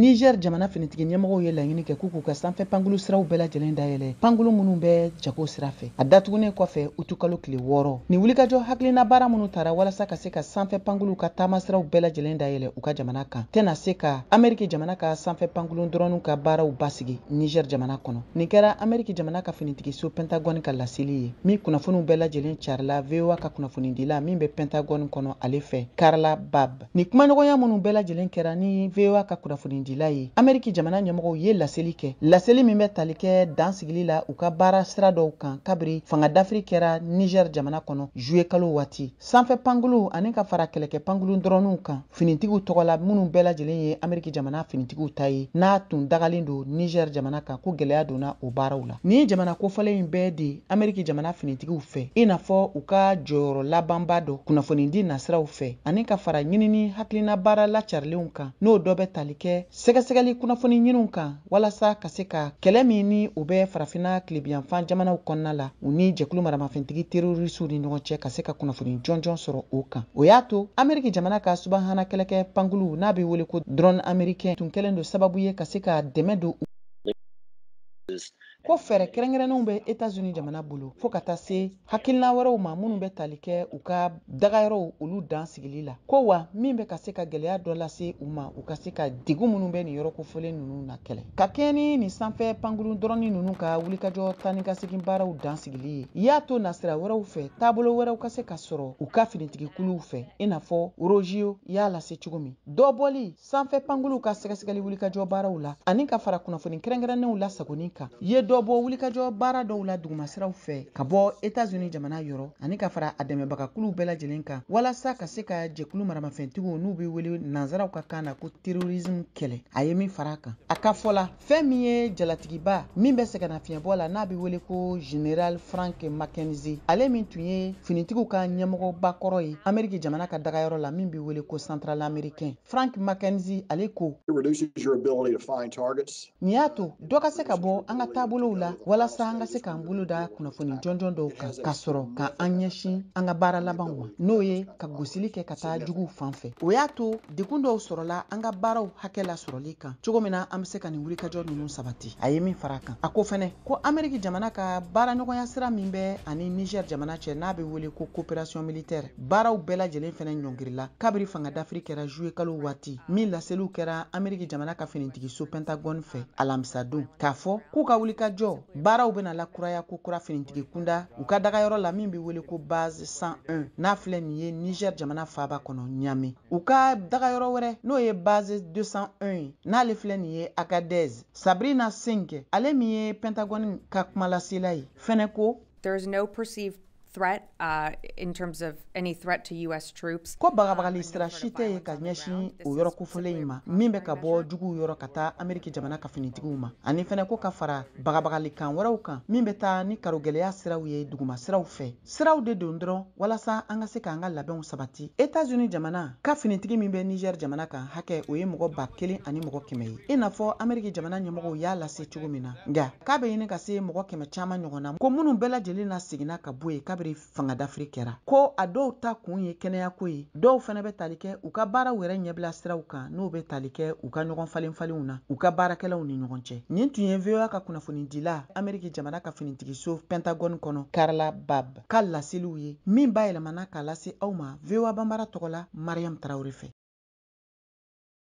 Niger jamana finitigi ɲɛmɔgɔw ye laɲini kɛ k'u k'u ka sanfɛ pankulu siraw bɛɛ lajɛlen dayɛlɛ, pankulu minnu bɛ jago sira fɛ, a datugunen kɔfɛ utukalo tile 6. Nin wulikajɔ hakilina baara minnu tara walasa ka se ka sanfɛ pankuluw ka taama siraw bɛɛ lajɛlen dayɛlɛ u ka jamana kan, tɛna se ka Ameriki jamana ka sanfɛ pankulu dɔrɔnw ka baaraw basigi Niger jamana kɔnɔ. Nin kɛra Ameriki jamana ka finitigiso Pentagone ka laseli ye, min kunnafoniw bɛɛ lajɛlen carila VOA ka kunnafonidila min bɛ Pentagone kɔnɔ, ale fɛ, Carla Babb. Nin kumaɲɔgɔnya minnu bɛɛ lajɛlen kɛra ni VOA ka kunnafonidila ye, Ameriki jamana ɲɛmɔgɔw ye laseli kɛ, laseli min bɛ tali kɛ dansigili la u ka baara sira dɔw kan kabiri fanga dafiri kɛra Niger jamana kɔnɔ juillet kalo waati. Sanfɛ pankulu ani ka fara kɛlɛkɛ pankulu dɔrɔnw kan finitigiw tɔgɔ la, minnu bɛɛ lajɛlen ye Ameriki jamana finitigiw ta ye, n'a tun dagalen don Niger jamana kan, ko gɛlɛya donna o baaraw la. Nin jamana kofɔlen in bɛɛ de Ameriki jamana finitigiw fɛ, i n'a fɔ u ka jɔyɔrɔ labanba dɔ kunnafonidi nasiraw fɛ ani ka fara ɲinini hakilina baara lacarilenw kan, n'o dɔ bɛ tali kɛ sɛgɛsɛgɛli kunnafoni ɲiniw kan, walasa ka se ka kɛlɛ min ni o bɛ Farafinna tilebiyanfan jamanaw kɔnɔna la, u ni jɛkulu maramafɛntigi terorisiw ni ɲɔgɔn cɛ, ka se ka kunnafoni jɔnjɔn sɔrɔ o kan. O y'a to Ameriki jamana ka subahana kɛlɛkɛ pankulu n'a bɛ wele ko drone américain tun kɛlen don sababu ye ka se ka dɛmɛ don ko fɛɛrɛ kɛrɛnkɛrɛnnenw bɛ Etats-Unis jamana bolo, fo ka taa se hakilina wɛrɛw ma minnu bɛ tali kɛ u ka dagayɔrɔw olu dan sigili la, ko wa min bɛ ka se ka gɛlɛya dɔ lase u ma, u ka se ka degun minnu bɛ nin yɔrɔ kofɔlen ninnu na kɛlɛ. Ka kɛɲɛ ni nin sanfɛ pankulu dɔrɔnin ninnu ka wulikajɔ taa ni ka segin baaraw dan sigili ye, y'a to nasira wɛrɛw fɛ, taabolo wɛrɛw ka se ka sɔrɔ u ka finitigikuluw fɛ, i n'a fɔ Rogio y'a lase cogo min, dɔ bɔli sanfɛ pankuluw ka sɛgɛsɛgɛli wulikajɔ baaraw la ani ka fara kunnafoni kɛrɛnkɛrɛnnenw lasagoni kan, ye dɔ bɔ wulikajɔ baara dɔw la dugumasiraw fɛ ka bɔ Etats-Unis jamana yɔrɔ ani ka fara a dɛmɛbagakuluw bɛɛ lajɛlen kan, walasa ka se ka jɛkulu maramafɛntigiw n'u bɛ wele nanzaraw ka kan na ko terrorisme kɛlɛ. A ye min fara a kan, a ka fɔ la, fɛn min ye jalatigiba min bɛ sɛgɛnnafiɲɛbɔ la n'a bɛ wele ko Général Frank McKenzie, ale min tun ye finitigiw ka ɲɛmɔgɔba kɔrɔ ye Ameriki jamana ka dagayɔrɔ la min bɛ wele ko Central Américain, Frank McKenzie, ale ko: "Nin y'a to dɔ ka se ka bɔ an ka taabolow la walasa an ka se k'an bolo da kunnafoni jɔnjɔn dɔw kan ka sɔrɔ ka an ɲɛsin an ka baara labanw ma, n'o ye ka gosili kɛ ka taa juguw fan fɛ. O y'a to degun dɔw sɔrɔla an ka baaraw hakɛ lasɔrɔli kan, cogo min na an bɛ se ka nin wulikajɔ ninnu sabati." A ye min fara a kan, a ko fɛnɛ ko Ameriki jamana ka baaraɲɔgɔnya sira min bɛ ani Niger jamana cɛ n'a bɛ wele ko coopération militaire, baaraw bɛɛ lajɛlen fɛnɛ ɲɔngirila kabiri fanga dafiri kɛra juillet kalo waati, min laseliw kɛra Ameriki jamana ka finitigiso Pentagone fɛ alamisadon, k'a fɔ k'u ka wulikajɔ baaraw bɛna lakuraya ko kura finitigi kunda u ka dagayɔrɔ la min bɛ wele ko Base 101, n'a filɛ nin ye Niger jamana faaba kɔnɔ Niamey, u ka dagayɔrɔ wɛrɛ n'o ye Base 201 ye, n'ale filɛ nin ye Agadez. Sabrina Singh, ale min ye Pentagone ka kumalasela ye fɛnɛ, ko: There is no perceived threat in terms of any threat to U.S. troops. Ko bagabagali sira si tɛ ye ka ɲɛsin o yɔrɔ kofɔlen in ma min bɛ ka bɔ juguw yɔrɔ ka taa Ameriki jamana ka finitigiw ma, ani fɛnɛ ko ka fara bagabagali kan wɛrɛw kan min bɛ taa ni karogɛlɛya siraw ye duguma siraw fɛ. Siraw de don dɔrɔn walasa an ka se k'an ka labɛnw sabati. Etats-Unis jamana ka finitigi min bɛ Niger jamana kan hakɛ, o ye mɔgɔ 1100 ye, i n'a fɔ Ameriki jamana ɲɛmɔgɔw y'a lase cogo min na, nka k'a bɛ ɲini ka se mɔgɔ 100 caman ɲɔgɔn na, ko minnu bɛɛ lajɛlen na seginna ka bɔ yen kabiri fanga dafiri kɛra, ko a dɔw ta kun ye kɛnɛyako ye, dɔw fana bɛ tali kɛ u ka baaraw yɛrɛ ɲɛbila siraw kan, n'o bɛ tali kɛ u ka ɲɔgɔn falen falenw na u ka baarakɛlaw ni ɲɔgɔn cɛ. Nin tun ye VOA ka kunnafonidila Ameriki jamana ka finitigiso Pentagone kɔnɔ, Carla Babb, ka laseliw ye, min bayɛlɛmana k'a lase aw ma VOA Banbara tɔgɔ la, Mariam Tarawele fɛ.